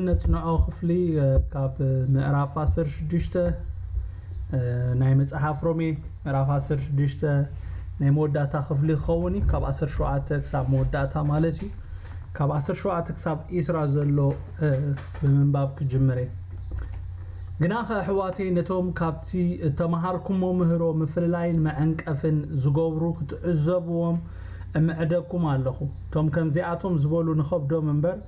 ነጽንዖ ክፍሊ ካብ ምዕራፍ ዓሰርተ ሽዱሽተ ናይ መጽሓፍ ሮሜ ምዕራፍ ዓሰርተ ሽዱሽተ ናይ መወዳእታ ክፍሊ ክኸውን እዩ። ካብ ዓሰርተ ሸውዓተ ክሳብ መወዳእታ ማለት እዩ። ካብ ዓሰርተ ሸውዓተ ክሳብ ዒስራ ዘሎ ብምንባብ ክጅምር እየ። ግናኸ ኣሕዋተይ፣ ነቶም ካብቲ እተመሃርኩሞ ምህሮ ምፍልላይን መዐንቀፍን ዝገብሩ ክትዕዘብዎም እምዕደኩም ኣለኹ። እቶም ከምዚኣቶም ዝበሉ ንኸብዶም እምበር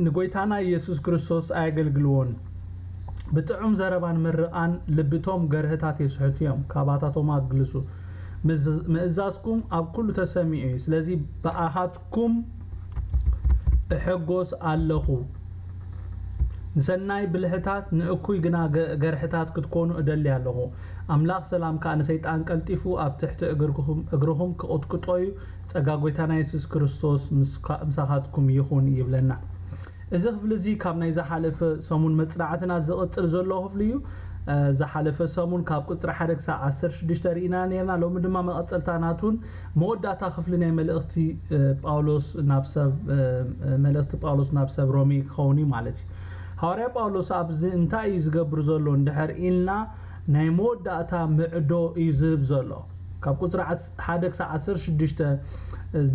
ንጎይታና ኢየሱስ ክርስቶስ ኣየገልግልዎን። ብጥዑም ዘረባን ምርቓን ልብቶም ገርህታት የስሕቱ እዮም። ካባታቶም ኣግልሱ። ምእዛዝኩም ኣብ ኩሉ ተሰሚዑ እዩ። ስለዚ ብኣኻትኩም እሕጎስ ኣለኹ። ንሰናይ ብልሕታት፣ ንእኩይ ግና ገርሕታት ክትኮኑ እደሊ ኣለኹ። ኣምላኽ ሰላም ከኣ ንሰይጣን ቀልጢፉ ኣብ ትሕቲ እግርኹም ክቕጥቅጦ እዩ። ጸጋ ጎይታና የሱስ ክርስቶስ ምሳኻትኩም ይኹን ይብለና። እዚ ክፍሊ እዚ ካብ ናይ ዝሓለፈ ሰሙን መጽናዕትና ዝቕጽል ዘሎ ክፍሊ እዩ። ዝሓለፈ ሰሙን ካብ ቁጽሪ ሓደ ክሳብ ዓሰርተ ሽዱሽተ ርኢና ነርና። ሎሚ ድማ መቐጸልታ ናቱን መወዳእታ ክፍሊ ናይ መልእኽቲ ጳውሎስ ናብ ሰብ መልእኽቲ ጳውሎስ ናብ ሰብ ሮሜ ክኸውን እዩ ማለት እዩ። ሃዋርያ ጳውሎስ ኣብዚ እንታይ እዩ ዝገብር ዘሎ እንድሕር ኢልና፣ ናይ መወዳእታ ምዕዶ እዩ ዝህብ ዘሎ። ካብ ቁጽሪ ሓደ ክሳብ ዓሰርተ ሽዱሽተ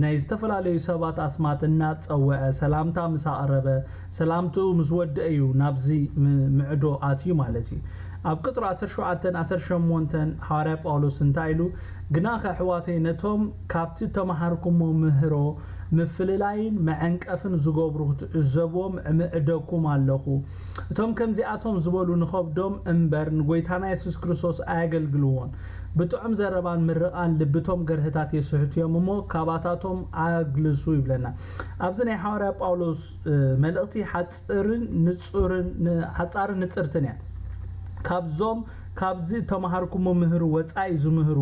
ናይ ዝተፈላለዩ ሰባት ኣስማት እናጸወዐ፣ ሰላምታ ምስ ኣቕረበ፣ ሰላምትኡ ምስ ወደአ እዩ ናብዚ ምዕዶ ኣትዩ ማለት እዩ። ኣብ ቁጽሪ ዓሰርተ ሸውዓተን ዓሰርተ ሸሞንተን ሃዋርያ ጳውሎስ እንታይ ኢሉ? ግናኸ ኣሕዋተይ፣ ነቶም ካብቲ እተመሃርኩሞ ምህሮ ምፍልላይን መዐንቀፍን ዝገብሩ ክትዕዘብዎም እምዕደኩም ኣለኹ። እቶም ከምዚኣቶም ዝበሉ ንኸብዶም እምበር ንጎይታና የሱስ ክርስቶስ ኣየገልግልዎን። ብጥዑም ዘረባን ምርቓን ልብቶም ገርህታት የስሕቱ እዮም እሞ ካባታቶም ኣግልሱ ይብለና። ኣብዚ ናይ ሃዋርያ ጳውሎስ መልእኽቲ ሓጽርን ንጹርን ሓጻርን ንጽርትን እያ። ካብዞም ካብዚ ተማሃርኩሞ ምህሩ ወጻኢ ዝምህሩ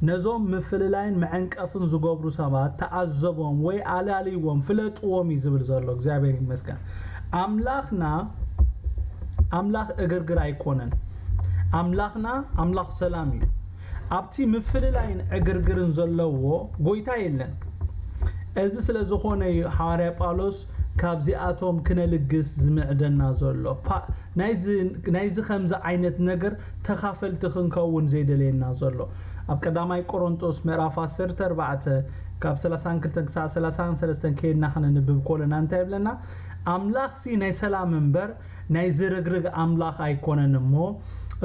ነዞም ምፍልላይን መዐንቀፍን ዝገብሩ ሰባት ተዓዘቦም ወይ ኣላልይዎም፣ ፍለጥዎም እዩ ዝብል ዘሎ። እግዚኣብሔር ይመስገን። ኣምላኽና ኣምላኽ እግርግር ኣይኮነን። ኣምላኽና ኣምላኽ ሰላም እዩ። ኣብቲ ምፍልላይን ዕግርግርን ዘለዎ ጎይታ የለን። እዚ ስለ ዝኾነ እዩ ሃዋርያ ጳውሎስ ካብዚኣቶም ክነልግስ ዝምዕደና ዘሎ። ናይዚ ከምዚ ዓይነት ነገር ተኻፈልቲ ክንከውን ዘይደለየና ዘሎ። ኣብ ቀዳማይ ቆሮንጦስ ምዕራፍ ዓሰርተ ኣርባዕተ ካብ ሰላሳን ክልተን ክሳብ ሰላሳን ሰለስተን ከይድና ክነንብብ ከለና እንታይ ይብለና? ኣምላኽሲ ናይ ሰላም እምበር ናይ ዝርግርግ ኣምላኽ ኣይኮነን እሞ፣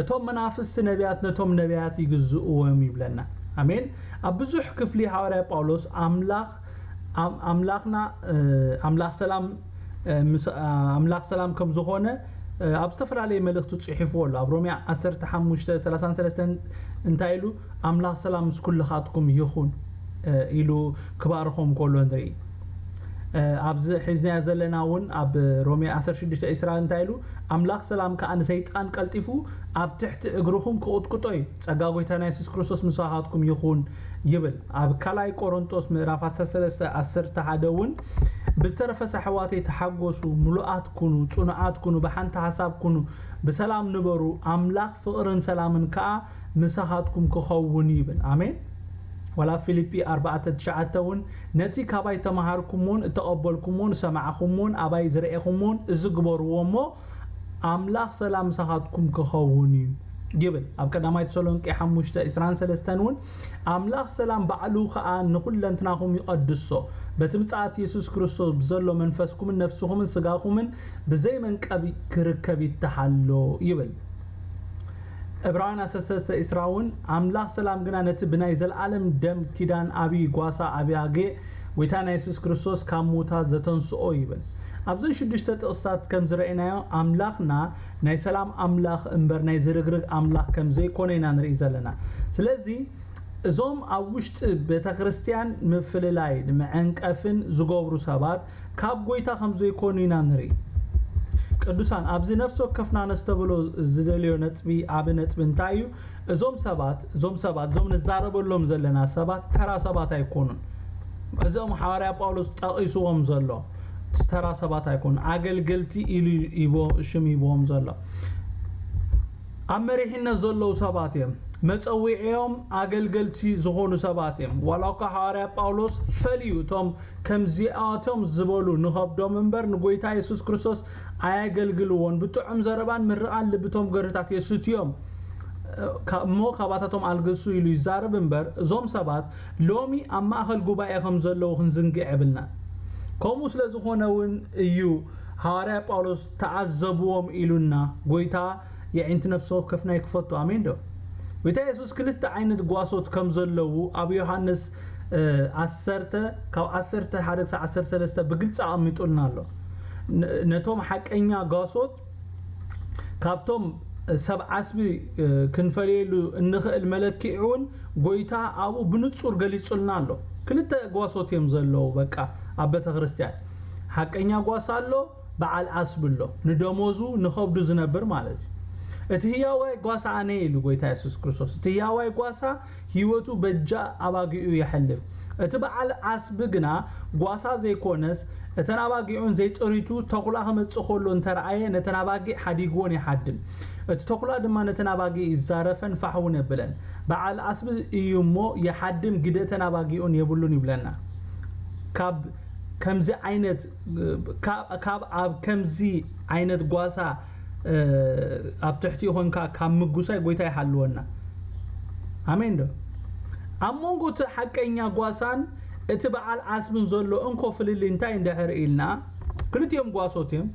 እቶም መናፍስቲ ነቢያት ነቶም ነቢያት ይግዝእዎም ይብለና። ኣሜን። ኣብ ብዙሕ ክፍሊ ሃዋርያ ጳውሎስ ኣምላኽ ኣምላኽና ኣምላኽ ሰላም ኣምላኽ ሰላም ከም ዝኾነ ኣብ ዝተፈላለየ መልእኽቲ ጽሒፍዎ ኣሎ። ኣብ ሮሜ ዓሰርተ ሓሙሽተ ሰላሳን ሰለስተን እንታይ ኢሉ? ኣምላኽ ሰላም ምስ ኩልኻትኩም ይኹን ኢሉ ክባርኾም ከሎ ንርኢ። ኣብዚ ሒዝናዮ ዘለና እውን ኣብ ሮሜ ዓሰርተ ሽዱሽተ ዕስራ እንታይ ኢሉ? ኣምላኽ ሰላም ከኣ ንሰይጣን ቀልጢፉ ኣብ ትሕቲ እግርኹም ክቕጥቅጦ እዩ። ጸጋ ጎይታና የሱስ ክርስቶስ ምሳኻትኩም ይኹን ይብል። ኣብ ካልኣይ ቆሮንጦስ ምዕራፍ ዓሰርተ ሰለስተ ዓሰርተ ሓደ እውን ብዝተረፈስ ኣሕዋተይ ተሓጎሱ፣ ምሉኣት ኩኑ፣ ጽኑዓት ኩኑ፣ ብሓንቲ ሓሳብ ኩኑ፣ ብሰላም ንበሩ፣ ኣምላኽ ፍቕርን ሰላምን ከኣ ምሳኻትኩም ክኸውን ይብል። ኣሜን። ዋላ ፊልጲ ኣርባዕተ ትሽዓተ እውን ነቲ ካባይ ተማሃርኩሞን እተቐበልኩሞን ዝሰማዕኹሞን ኣባይ ዝረኤኹሞን እዚ ግበርዎ እሞ ኣምላኽ ሰላም ምሳኻትኩም ክኸውን እዩ ይብል። ኣብ ቀዳማይ ተሰሎንቄ ሓሙሽተ ዕስራን ሰለስተን እውን ኣምላኽ ሰላም ባዕሉ ኸኣ ንኹለንትናኹም ይቐድሶ፣ በቲ ምጽኣት የሱስ ክርስቶስ ብዘሎ መንፈስኩምን ነፍስኹምን ስጋኹምን ብዘይ መንቀቢ ክርከብ ይተሓሎ ይብል። ዕብራውያን ዓሰርተ ሰለስተ ዕስራ እውን ኣምላኽ ሰላም ግና ነቲ ብናይ ዘለኣለም ደም ኪዳን ኣብይ ጓሳ ኣብያጌ ጎይታና የሱስ ክርስቶስ ካብ ሙታት ዘተንስኦ ይብል። ኣብዘን ሽዱሽተ ጥቕስታት ከም ዝረእናዮ ኣምላኽና ናይ ሰላም ኣምላኽ እምበር ናይ ዝርግርግ ኣምላኽ ከም ዘይኮነ ኢና ንርኢ ዘለና። ስለዚ እዞም ኣብ ውሽጢ ቤተ ክርስቲያን ምፍልላይ ንመዐንቀፍን ዝገብሩ ሰባት ካብ ጎይታ ከም ዘይኮኑ ኢና ንርኢ። ቅዱሳን ኣብዚ ነፍሲ ወከፍና ነስተብሎ ዝደልዮ ነጥቢ ዓቢ ነጥቢ እንታይ እዩ? እዞም ሰባት እዞም ሰባት እዞም ንዛረበሎም ዘለና ሰባት ተራ ሰባት ኣይኮኑን። እዞም ሓዋርያ ጳውሎስ ጠቒስዎም ዘሎ ተራ ሰባት ኣይኮኑን። ኣገልገልቲ ኢሉ ሽም ሂብዎም ዘሎ ኣብ መሪሕነት ዘለዉ ሰባት እዮም። መጸዊዒኦም ኣገልገልቲ ዝኾኑ ሰባት እዮም። ዋላ እኳ ሃዋርያ ጳውሎስ ፈልዩ እቶም ከምዚኣቶም ዝበሉ ንኸብዶም እምበር ንጎይታ የሱስ ክርስቶስ ኣየገልግልዎን፣ ብጥዑም ዘረባን ምርቓን ልብቶም ገርህታት የስትዮም እሞ ካባታቶም ኣልግሱ ኢሉ ይዛረብ እምበር፣ እዞም ሰባት ሎሚ ኣብ ማእኸል ጉባኤ ከም ዘለዉ ክንዝንግዕ የብልናን። ከምኡ ስለ ዝኾነ እውን እዩ ሃዋርያ ጳውሎስ ተዓዘብዎም ኢሉና። ጎይታ የዒንቲ ነፍሲ ወከፍና ይክፈቶ። ኣሜን ዶ? ጎይታ የሱስ ክልተ ዓይነት ጓሶት ከም ዘለዉ ኣብ ዮሃንስ ዓሰርተ ካብ ዓሰርተ ሓደ ክሳብ ዓሰርተ ሰለስተ ብግልፂ ኣቐሚጡልና ኣሎ። ነቶም ሓቀኛ ጓሶት ካብቶም ሰብ ዓስቢ ክንፈልየሉ እንኽእል መለክዒ እውን ጎይታ ኣብኡ ብንፁር ገሊፁልና ኣሎ። ክልተ ጓሶት እዮም ዘለዉ። በቃ ኣብ ቤተ ክርስቲያን ሓቀኛ ጓሳ ኣሎ፣ በዓል ዓስቢ ኣሎ፣ ንደሞዙ ንኸብዱ ዝነብር ማለት እዩ። እቲ ህያዋይ ጓሳ ኣነ ኢሉ ጎይታ የሱስ ክርስቶስ። እቲ ህያዋይ ጓሳ ህይወቱ በጃ ኣባጊኡ የሕልፍ። እቲ በዓል ዓስቢ ግና ጓሳ ዘይኮነስ፣ እተን ኣባጊዑን ዘይጥሪቱ ተኹላ ክመጽእ ከሎ እንተረኣየ፣ ነተን ኣባጊዕ ሓዲግወን ይሓድም። እቲ ተኹላ ድማ ነተን ኣባጊዕ ይዛረፈን ፋሕ እውን የብለን። በዓል ዓስቢ እዩ እሞ ይሓድም፣ ግደ እተን ኣባጊዑን የብሉን ይብለና። ካብ ከምዚ ዓይነት ካብ ኣብ ከምዚ ዓይነት ጓሳ ኣብ ትሕቲ ይኾንካ ካብ ምጉሳይ ጎይታ ይሓልወና። ኣሜን ዶ? ኣብ መንጎ እቲ ሓቀኛ ጓሳን እቲ በዓል ዓስብን ዘሎ እንኮ ፍልልይ እንታይ እንድሕር ኢልና፣ ክልቲኦም ጓሶት እዮም።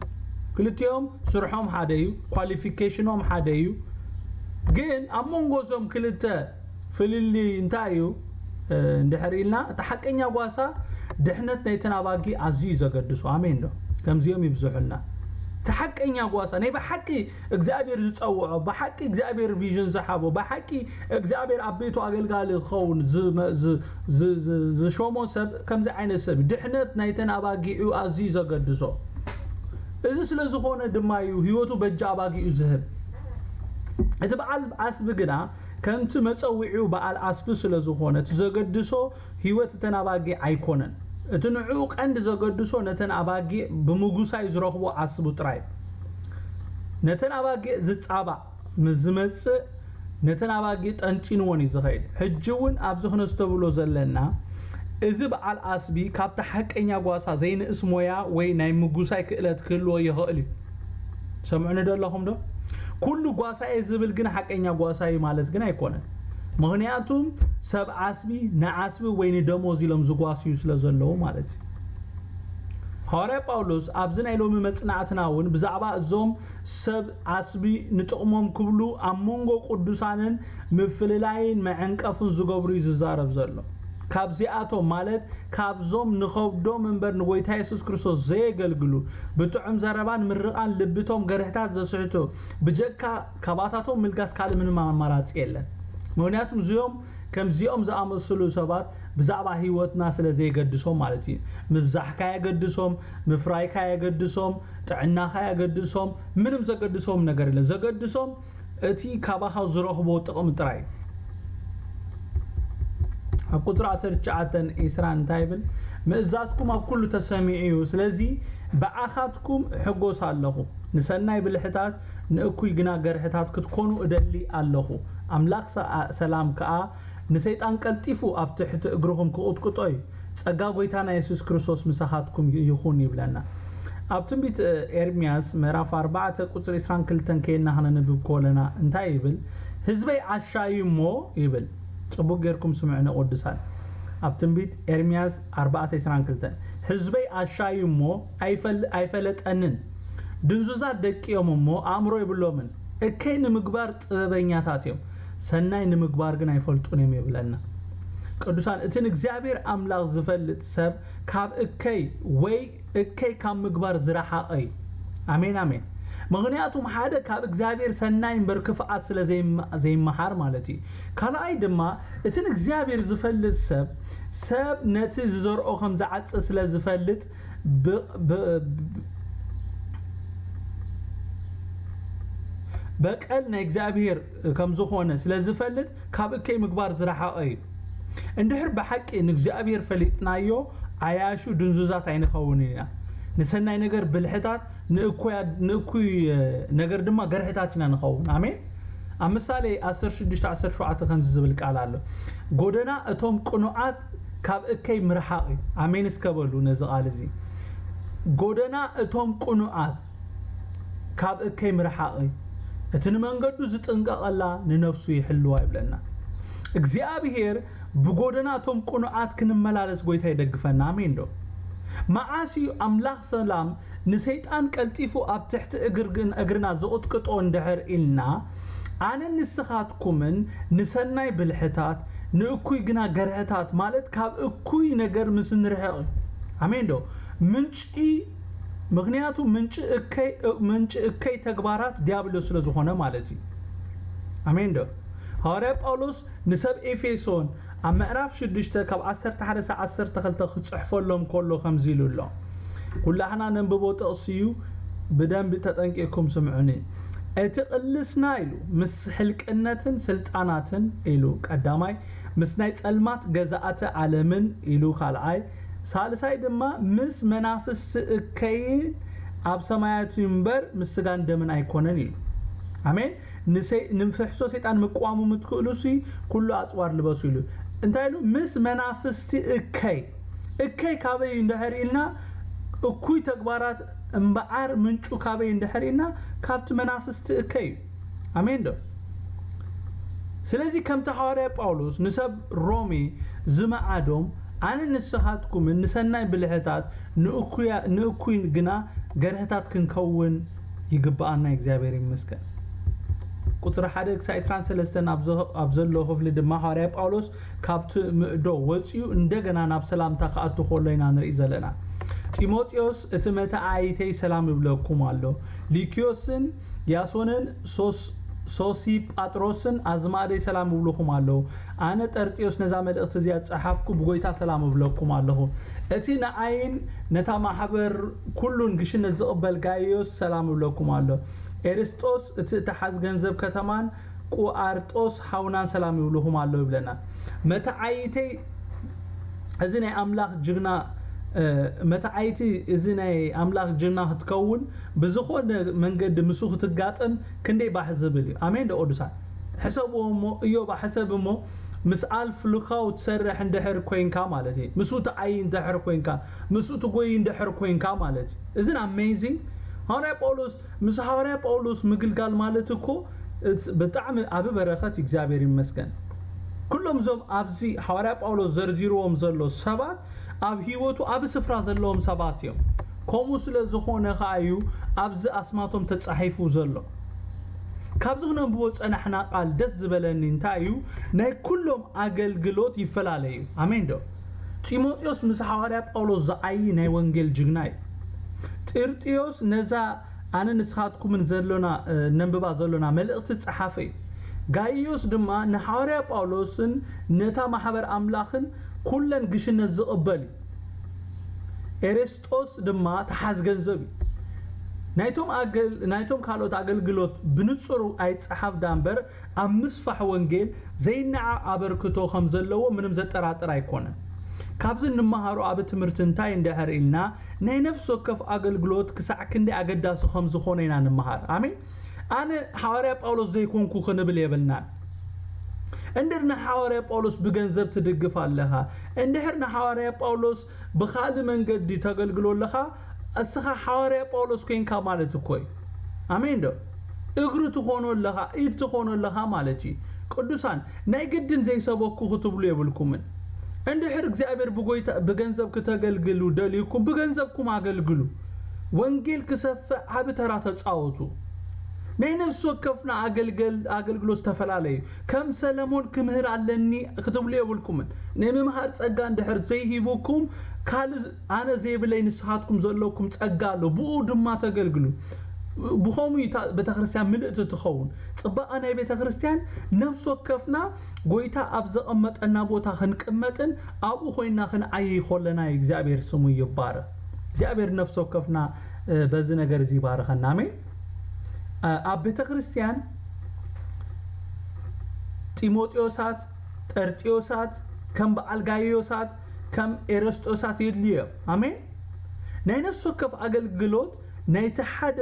ክልቲኦም ስርሖም ሓደ እዩ፣ ኳሊፊኬሽኖም ሓደ እዩ። ግን ኣብ መንጎ እዞም ክልተ ፍልልይ እንታይ እዩ እንድሕር ኢልና፣ እቲ ሓቀኛ ጓሳ ድሕነት ናይተን ኣባጊ ኣዝዩ እዩ ዘገድሶ። ኣሜን ዶ? ከምዚኦም ይብዝሑልና። እቲ ሓቀኛ ጓሳ ናይ ብሓቂ እግዚኣብሔር ዝጸውዖ፣ ብሓቂ እግዚኣብሔር ቪዥን ዝሓቦ፣ ብሓቂ እግዚኣብሔር ኣብ ቤቱ ኣገልጋሊ ክኸውን ዝመ- ዝ- ዝ- ዝ- ዝሾሞ ሰብ ከምዚ ዓይነት ሰብ እዩ። ድሕነት ናይተን ኣባጊዑ ኣዝዩ ዘገድሶ። እዚ ስለ ዝኾነ ድማ እዩ ህይወቱ በጃ ኣባጊዑ ዝህብ። እቲ በዓል ዓስቢ ግና ከምቲ መጸውዒኡ በዓል ዓስቢ ስለ ዝኾነ እቲ ዘገድሶ ህይወት እተን ኣባጊዕ ኣይኮነን። እቲ ንዕኡ ቀንዲ ዘገድሶ ነተን ኣባጊዕ ብምጉሳይ ዝረኽቦ ዓስቡ ጥራይ እዩ። ነተን ኣባጊዕ ዝጻባእ ምስ ዝመጽእ ነተን ኣባጊዕ ጠንጢንወን እዩ ዝኸይድ። ሕጂ እውን ኣብዚ ክነስተብሎ ዘለና እዚ በዓል ዓስቢ ካብቲ ሓቀኛ ጓሳ ዘይንእስ ሞያ ወይ ናይ ምጉሳይ ክእለት ክህልዎ ይኽእል እዩ። ሰምዑኒ ዶ ኣለኹም ዶ? ኩሉ ጓሳ እየ ዝብል ግን ሓቀኛ ጓሳ እዩ ማለት ግን ኣይኮነን። ምኽንያቱም ሰብ ዓስቢ ንዓስቢ ወይ ንደሞዝ ኢሎም ዝጓስዩ ስለ ዘለዉ ማለት እዩ። ሃዋርያ ጳውሎስ ኣብዚ ናይ ሎሚ መጽናዕትና እውን ብዛዕባ እዞም ሰብ ዓስቢ ንጥቕሞም ክብሉ ኣብ መንጎ ቅዱሳንን ምፍልላይን መዐንቀፍን ዝገብሩ እዩ ዝዛረብ ዘሎ። ካብዚኣቶም ማለት ካብዞም ንኸብዶም እምበር ንጎይታ የሱስ ክርስቶስ ዘየገልግሉ ብጥዑም ዘረባን ምርቓን ልብቶም ገርሕታት ዘስሕቱ ብጀካ ካባታቶም ምልጋስ ካልእ ምንም ኣማራጺ የለን። ምኽንያቱም እዚኦም ከምዚኦም ዝኣመስሉ ሰባት ብዛዕባ ህይወትና ስለ ዘየገድሶም ማለት እዩ። ምብዛሕካ የገድሶም፣ ምፍራይካ የገድሶም፣ ጥዕናኻ የገድሶም፣ ምንም ዘገድሶም ነገር የለን። ዘገድሶም እቲ ካባኻ ዝረኽቦ ጥቕሚ ጥራይ። ኣብ ቁፅሪ ዓሰርተ ትሽዓተ ዒስራ እንታይ ይብል? ምእዛዝኩም ኣብ ኩሉ ተሰሚዑ እዩ፣ ስለዚ ብኣኻትኩም እሕጎስ ኣለኹ። ንሰናይ ብልሕታት ንእኩይ ግና ገርሕታት ክትኮኑ እደሊ ኣለኹ። ኣምላኽ ሰ- ሰላም ከኣ ንሰይጣን ቀልጢፉ ኣብ ትሕቲ እግርኹም ክቕጥቅጦ እዩ። ጸጋ ጎይታና የሱስ ክርስቶስ ምሳኻትኩም ይኹን ይብለና። ኣብ ትንቢት ኤርምያስ ምዕራፍ ኣርባዕተ ቁጽሪ ዕስራን ክልተን ከይድና ክነንብብ ከለና እንታይ ይብል? ህዝበይ ዓሻዩ እሞ ይብል። ጽቡቅ ጌርኩም ስምዑ ንቅዱሳን። ኣብ ትንቢት ኤርምያስ ኣርባዕተ ዕስራን ክልተን ህዝበይ ዓሻዩ እሞ ኣይፈል- ኣይፈለጠንን፣ ድንዙዛት ደቂ እዮም እሞ ኣእምሮ የብሎምን። እከይ ንምግባር ጥበበኛታት እዮም፣ ሰናይ ንምግባር ግን ኣይፈልጡን እዮም ይብለና። ቅዱሳን፣ እቲ ንእግዚኣብሔር ኣምላኽ ዝፈልጥ ሰብ ካብ እከይ ወይ እከይ ካብ ምግባር ዝረሓቐ እዩ። ኣሜን ኣሜን። ምኽንያቱም ሓደ ካብ እግዚኣብሔር ሰናይ እምበር ክፍኣት ስለ ዘይም- ዘይመሃር ማለት እዩ። ካልኣይ ድማ እቲ ንእግዚኣብሔር ዝፈልጥ ሰብ ሰብ ነቲ ዝዘርኦ ከም ዝዓጽ ስለ ዝፈልጥ ብ- ብ- በቀል ናይ እግዚኣብሔር ከም ዝኾነ ስለ ዝፈልጥ ካብ እከይ ምግባር ዝረሓቐ እዩ። እንድሕር ብሓቂ ንእግዚኣብሔር ፈሊጥናዮ ዓያሹ ድንዙዛት ኣይንኸውን ኢና። ንሰናይ ነገር ብልሕታት ንእኩያ- ንእኩይ ነገር ድማ ገርሕታት ኢና ንኸውን። ኣሜን። ኣብ ምሳሌ ዓሰርተ ሽዱሽተ ዓሰርተ ሸውዓተ ከምዚ ዝብል ቃል ኣሎ። ጎደና እቶም ቅኑዓት ካብ እከይ ምርሓቕ እዩ። ኣሜን እስከ በሉ ነዚ ቃል እዚ። ጎደና እቶም ቅኑዓት ካብ እከይ ምርሓቕ እዩ። እቲ ንመንገዱ ዝጥንቀቐላ ንነፍሱ ይሕልዋ ይብለና። እግዚኣብሔር ብጎደና እቶም ቅኑዓት ክንመላለስ ጎይታ ይደግፈና። ኣሜን ዶ? መዓስ እዩ ኣምላኽ ሰላም ንሰይጣን ቀልጢፉ ኣብ ትሕቲ እግርግን-፣ እግርና ዝቕጥቅጦ እንድሕር ኢልና፣ ኣነ ንስኻትኩምን ንሰናይ ብልሕታት፣ ንእኩይ ግና ገርህታት፣ ማለት ካብ እኩይ ነገር ምስ ንርሕቕ እዩ። ኣሜን ዶ? ምንጪ፣ ምኽንያቱ ምንጪ እከይ፣ ምንጪ እከይ ተግባራት ዲያብሎስ ስለ ዝኾነ ማለት እዩ። ኣሜን ዶ? ሃዋርያ ጳውሎስ ንሰብ ኤፌሶን ኣብ ምዕራፍ ሽዱሽተ ካብ ዓሰርተ ሓደ ሳዕ ዓሰርተ ክልተ ክጽሕፈሎም ከሎ ከምዚ ኢሉ ኣሎ። ኩላህና ነንብቦ ጥቕሲ እዩ፣ ብደንቢ ተጠንቂቕኩም ስምዑኒ። እቲ ቅልስና ኢሉ ምስ ሕልቅነትን ስልጣናትን ኢሉ ቀዳማይ፣ ምስ ናይ ጸልማት ገዛእቲ ዓለምን ኢሉ ካልኣይ፣ ሳልሳይ ድማ ምስ መናፍስቲ እከይን ኣብ ሰማያት እዩ እምበር ምስ ስጋን ደምን ኣይኮነን ኢሉ። ኣሜን። ንሰይ-፣ ንፍሕሶ ሰይጣን ምቋሙ ምትክእሉ ሲ ኩሉ ኣጽዋር ልበሱ ኢሉ። እንታይ ኢሉ? ምስ መናፍስቲ እከይ። እከይ ካበይ እንድሕር ኢልና፣ እኩይ ተግባራት እምበኣር ምንጩ ካበይ እንድሕር ኢልና፣ ካብቲ መናፍስቲ እከይ እዩ። ኣሜን ዶ? ስለዚ ከምቲ ሃዋርያ ጳውሎስ ንሰብ ሮሜ ዝመዓዶም፣ ኣነ ንስኻትኩምን ንሰናይ ብልሕታት፣ ንእኩያ-፣ ንእኩይ ግና ገርህታት ክንከውን ይግብኣና። እግዚኣብሔር ይመስገን። ቁጽሪ ሓደ ክሳብ ዕስራን ሰለስተን ኣብ ዘ-፣ ኣብ ዘሎ ክፍሊ ድማ ሃዋርያ ጳውሎስ ካብቲ ምእዶ ወጺኡ እንደገና ናብ ሰላምታ ክኣቱ ከሎ ኢና ንርኢ ዘለና። ጢሞቴዎስ እቲ መተዓይተይ ሰላም ይብለኩም ኣሎ። ሉክዮስን ያሶንን ሶስ-፣ ሶሲጳጥሮስን ኣዝማደይ ሰላም ይብልኹም ኣለዉ። ኣነ ጠርጢዮስ ነዛ መልእኽቲ እዚኣ ዝጸሓፍኩ ብጎይታ ሰላም እብለኩም ኣለኹ። እቲ ንዓይን ነታ ማሕበር ኩሉን ግሽነት ዝቕበል ጋይዮስ ሰላም እብለኩም ኣሎ። ኤርስጦስ እቲ እተሓዝ ገንዘብ ከተማን ቁኣርጦስ ሓውናን ሰላም ይብልኹም ኣለዉ ይብለና። መተዓይተይ እዚ ናይ ኣምላኽ ጅግና፣ እ፣ መተዓይቲ እዚ ናይ ኣምላኽ ጅግና ክትከውን ብዝኾነ መንገዲ ምስኡ ክትጋጠም ክንደይ ባህ ዝብል እዩ። ኣሜን ዶ ቅዱሳን? ሕሰብዎ እሞ፣ እዮባ ሕሰብ እሞ፣ ምስ ኣልፍ ሉካው ትሰርሕ እንድሕር ኮይንካ ማለት እዩ። ምስኡ ትዓይ እንድሕር ኮይንካ፣ ምስኡ ትጎይ እንድሕር ኮይንካ ማለት እዩ። እዝን ኣሜዚንግ። ሃዋርያ ጳውሎስ፣ ምስ ሃዋርያ ጳውሎስ ምግልጋል ማለት እኮ፣ it's ብጣዕሚ ዓቢ በረኸት እዩ። እግዚኣብሔር ይመስገን። ኩሎም እዞም ኣብዚ ሃዋርያ ጳውሎስ ዘርዚርዎም ዘሎ ሰባት ኣብ ህይወቱ ዓቢ ስፍራ ዘለዎም ሰባት እዮም። ከምኡ ስለ ዝኾነ ኸኣ እዩ ኣብዚ ኣስማቶም ተጻሒፉ ዘሎ። ካብዚ ክነንብቦ ጸናሕና ቃል ደስ ዝበለኒ እንታይ እዩ? ናይ ኩሎም ኣገልግሎት ይፈላለ እዩ። ኣሜን ዶ? ጢሞቴዎስ ምስ ሃዋርያ ጳውሎስ ዝዓዪ ናይ ወንጌል ጅግና እዩ። ጢርጢዮስ ነዛ ኣነ ንስኻትኩምን ዘሎና፣ እ፣ ነንብባ ዘሎና መልእኽቲ ጸሓፈ እዩ። ጋይዮስ ድማ ንሃዋርያ ጳውሎስን ነታ ማሕበር ኣምላኽን ኩለን ግሽነት ዝቕበል እዩ። ኤሬስጦስ ድማ ተሓዝ ገንዘብ እዩ። ናይቶም ኣገል-፣ ናይቶም ካልኦት ኣገልግሎት ብንጹር ኣይጸሓፍ ዳምበር፣ ኣብ ምስፋሕ ወንጌል ዘይነዓቕ ኣበርክቶ ከም ዘለዎ ምንም ዘጠራጥር ኣይኮነን። ካብዚ እንመሃሮ ኣብ ትምህርቲ እንታይ እንድሕር ኢልና፣ ናይ ነፍሲ ወከፍ ኣገልግሎት ክሳዕ ክንደይ ኣገዳሲ ከም ዝኾነ ኢና ንምሃር። ኣሜን። ኣነ ሃዋርያ ጳውሎስ ዘይኮንኩ ክንብል የብልናን። እንድር ንሃዋርያ ጳውሎስ ብገንዘብ ትድግፍ ኣለኻ፣ እንድሕር ንሃዋርያ ጳውሎስ ብኻልእ መንገዲ ተገልግሎ ኣለኻ፣ እስኻ ሃዋርያ ጳውሎስ ኮይንካ ማለት እኮ እዩ። ኣሜን ዶ? እግሪ ትኾኖ ኣለኻ፣ ኢድ ትኾኖ ኣለኻ ማለት እዩ። ቅዱሳን፣ ናይ ግድን ዘይሰበኩ ክትብሉ የብልኩምን። እንድሕር እግዚኣብሔር ብጎይታ፣ ብገንዘብ ክተገልግሉ ደልዩኩም፣ ብገንዘብኩም ኣገልግሉ። ወንጌል ክሰፍዕ ዓቢ ተራ ተጻወቱ። ናይ ነፍሲ ወከፍና ኣገልገል-፣ ኣገልግሎት ዝተፈላለየ እዩ። ከም ሰለሞን ክምህር ኣለኒ ክትብሉ የብልኩምን። ናይ ምምሃር ጸጋ እንድሕር ዘይሂቡኩም፣ ካልእ ኣነ ዘይብለይ ንስኻትኩም ዘለኩም ጸጋ ኣሎ፣ ብኡ ድማ ተገልግሉ። ብኸምኡ እዩ እታ ቤተክርስትያን ምልእቲ ትኸውን። ጽባቐ ናይ ቤተክርስትያን ነፍሲ ወከፍና ጎይታ ኣብ ዘቐመጠና ቦታ ክንቅመጥን ኣብኡ ኮይንና ክንዓይይ ከለና እዩ። እግዚኣብሔር ስሙ ይባረኽ። እግዚኣብሔር ነፍሲ ወከፍና፣ እ፣ በዚ ነገር እዚ ይባርኸና። ኣሜን። እ፣ ኣብ ቤተክርስትያን ጢሞቴዎሳት፣ ጠርጢዮሳት፣ ከም በዓል ጋይዮሳት፣ ከም ኤረስጦሳት የድልዮ እዮም። ኣሜን። ናይ ነፍሲ ወከፍ ኣገልግሎት ናይቲ ሓደ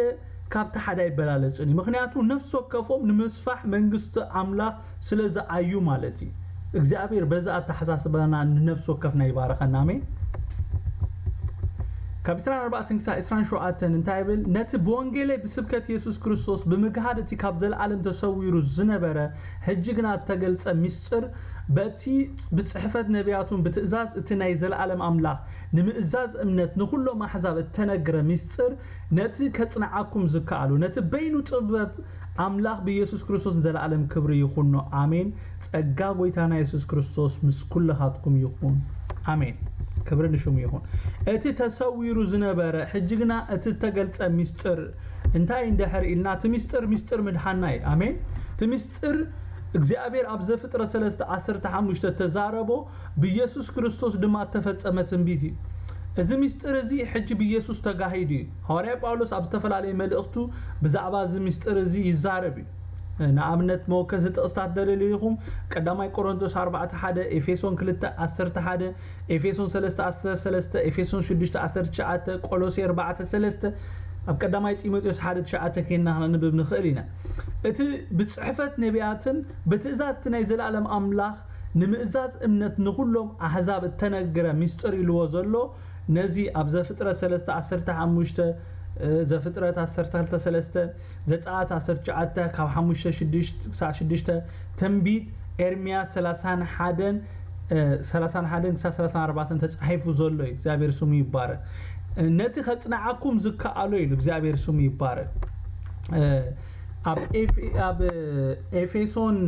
ካብቲ ሓደ ኣይበላለጽን እዩ። ምኽንያቱ ነፍሲ ወከፎም ንምስፋሕ መንግስቲ ኣምላኽ ስለ ዝኣዩ ማለት እዩ። እግዚኣብሔር በዛ ኣተሓሳስባና ንነፍሲ ወከፍና ይባረኸና። ኣሜን። ካብ ዕስራን ኣርባዕተን ክሳብ ዕስራን ሸውዓተን እንታይ ይብል? ነቲ ብወንጌለይ ብስብከት የሱስ ክርስቶስ ብምግሃድ እቲ ካብ ዘለኣለም ተሰዊሩ ዝነበረ ሕጂ ግና እተገልጸ ምስጢር በቲ ብጽሕፈት ነቢያቱን ብትእዛዝ እቲ ናይ ዘለኣለም ኣምላኽ ንምእዛዝ እምነት ንኹሎም ኣሕዛብ እተነግረ ምስጢር ነቲ ከጽንዓኩም ዝከኣሉ ነቲ በይኑ ጥበብ ኣምላኽ ብኢየሱስ ክርስቶስ ንዘለኣለም ክብሪ ይኹኖ። ኣሜን። ጸጋ ጎይታና የሱስ ክርስቶስ ምስ ኩልኻትኩም ይኹን። ኣሜን። ክብሪ ንሽሙ ይኹን። እቲ ተሰዊሩ ዝነበረ ሕጂ ግና እቲ እተገልጸ ምስጢር እንታይ እንድሕር ኢልና፣ እቲ ምስጢር ምስጢር ምድሓንና እዩ። ኣሜን። እቲ ምስጢር እግዚኣብሔር ኣብ ዘፍጥረት ሰለስተ ዓሰርተ ሓሙሽተ እተዛረቦ ብኢየሱስ ክርስቶስ ድማ እተፈጸመ ትንቢት እዩ። እዚ ምስጢር እዚ ሕጂ ብኢየሱስ ተጋሂዱ እዩ። ሃዋርያ ጳውሎስ ኣብ ዝተፈላለየ መልእኽቱ ብዛዕባ እዚ ምስጢር እዚ ይዛረብ እዩ። ንኣብነት መወከሲ ጥቕስታት ደለልዩ ኢኹም፣ ቀዳማይ ቆሮንቶስ ኣርባዕተ ሓደ፣ ኤፌሶን ክልተ ዓሰርተ ሓደ፣ ኤፌሶን ሰለስተ ዓሰርተ ሰለስተ፣ ኤፌሶን ሽዱሽተ ዓሰርተ ትሽዓተ፣ ቆሎሴ ኣርባዕተ ሰለስተ፣ ኣብ ቀዳማይ ጢሞቴዎስ ሓደ ትሽዓተ ኬንና ክነንብብ ንኽእል ኢና። እቲ ብጽሕፈት ነቢያትን ብትእዛዝ እቲ ናይ ዘለኣለም ኣምላኽ ንምእዛዝ እምነት ንኹሎም ኣሕዛብ እተነግረ ምስጢር ኢልዎ ዘሎ ነዚ ኣብ ዘፍጥረት ሰለስተ ዓሰርተ ሓሙሽተ፣ ዘፍጥረት ዓሰርተ ክልተ ሰለስተ፣ ዘጸኣት ዓሰርተ ትሽዓተ ካብ ሓሙሽተ ሽዱሽተ ክሳብ ሽዱሽተ፣ ትንቢት ኤርምያስ ሰላሳን ሓደን፣ እ፣ ሰላሳን ሓደን ክሳብ ሰላሳን ኣርባዕተን ተጻሒፉ ዘሎ እዩ። እግዚኣብሔር ስሙ ይባረክ። እ፣ ነቲ ከጽንዓኩም ዝከኣሎ ኢሉ እግዚኣብሔር ስሙ ይባረክ። እ፣ ኣብ ኤፍ-፣ ኣብ ኤፌሶን፣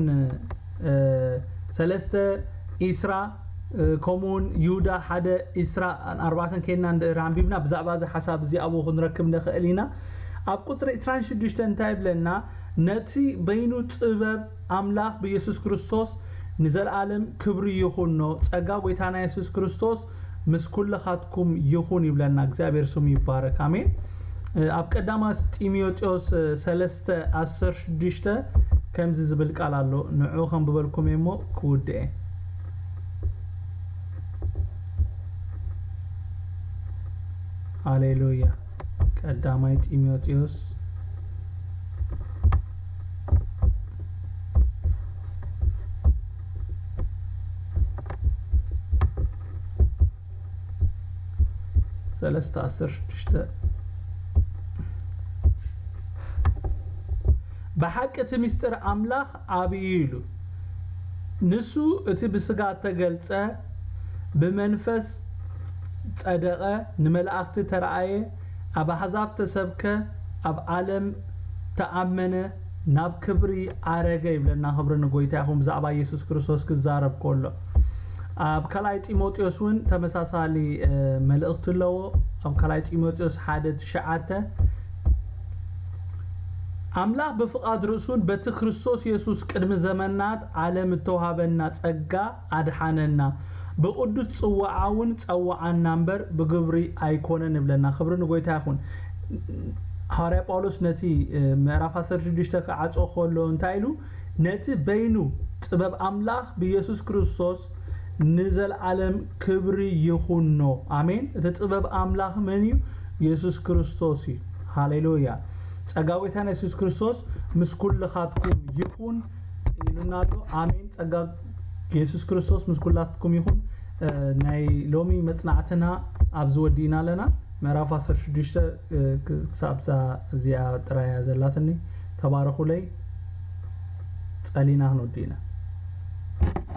እ፣ ሰለስተ ዒስራ፣ እ፣ ከምኡውን ይሁዳ ሓደ ዒስራ ኣርባዕተን ኬንና እንድሕር ኣንቢብና ብዛዕባ እዚ ሓሳብ እዚ ኣብኡ ክንረክብ ንኽእል ኢና። ኣብ ቁጽሪ ዕስራን ሽዱሽተን እንታይ ይብለና? ነቲ በይኑ ጥበብ ኣምላኽ ብየሱስ ክርስቶስ ንዘለኣለም ክብሪ ይኹኖ። ጸጋ ጎይታና የሱስ ክርስቶስ ምስ ኩልኻትኩም ይኹን ይብለና። እግዚኣብሔር ስሙ ይባረክ። ኣሜን። እ፣ ኣብ ቀዳማት ጢሞቴዎስ፣ እ፣ ሰለስተ ዓሰርተ ሽዱሽተ ከምዚ ዝብል ቃል ኣሎ። ንዑ ከንብበልኩም እየ እሞ ክውድእ እየ። ሃሌሉያ። ቀዳማይ ጢሞቴዎስ ሰለስተ ዓሰርተ ሽዱሽተ፣ ብሓቂ እቲ ምስጢር ኣምላኽ ዓብዪ ኢሉ፣ ንሱ እቲ ብስጋ እተገልጸ፣ ብመንፈስ ጸደቐ፣ ንመላእኽቲ ተረኣየ፣ ኣብ ኣሕዛብ ተሰብከ፣ ኣብ ዓለም ተኣመነ፣ ናብ ክብሪ ዓረገ ይብለና። ክብሪ ንጎይታ ይኹን። ብዛዕባ የሱስ ክርስቶስ ክዛረብ ከሎ ኣብ ካልኣይ ጢሞቴዎስ እውን ተመሳሳሊ፣ እ፣ መልእኽቲ ኣለዎ። ኣብ ካልኣይ ጢሞቴዎስ ሓደ ትሽዓተ፣ ኣምላኽ ብፍቓድ ርእሱን በቲ ክርስቶስ የሱስ ቅድሚ ዘመናት ዓለም እተዋህበና ጸጋ ኣድሓነና፣ ብቕዱስ ጽዋዓ እውን ጸውዓና እምበር ብግብሪ ኣይኮነን ይብለና። ክብሪ ንጎይታ ይኹን። ሃዋርያ ጳውሎስ ነቲ፣ እ፣ ምዕራፍ ዓሰርተ ሽዱሽተ ክዓጾ ከሎ እንታይ ኢሉ? ነቲ በይኑ ጥበብ ኣምላኽ ብየሱስ ክርስቶስ ንዘለኣለም ክብሪ ይኹኖ። ኣሜን። እቲ ጥበብ ኣምላኽ መን እዩ? የሱስ ክርስቶስ እዩ። ሃሌሉያ። ጸጋ ጎይታና የሱስ ክርስቶስ ምስ ኩልኻትኩም ይኹን ኢሉና ኣሎ። ኣሜን። ጸጋ የሱስ ክርስቶስ ምስ ኩላትኩም ይኹን። እ፣ ናይ ሎሚ መጽናዕትና ኣብዚ ወዲእና ኣለና። ምዕራፍ ዓሰርተ ሽዱሽተ፣ እ፣ ክሳብ እዛ እዚኣ ጥራይ እያ ዘላትኒ። ተባረኹለይ። ጸሊና ክንወዲ ኢና።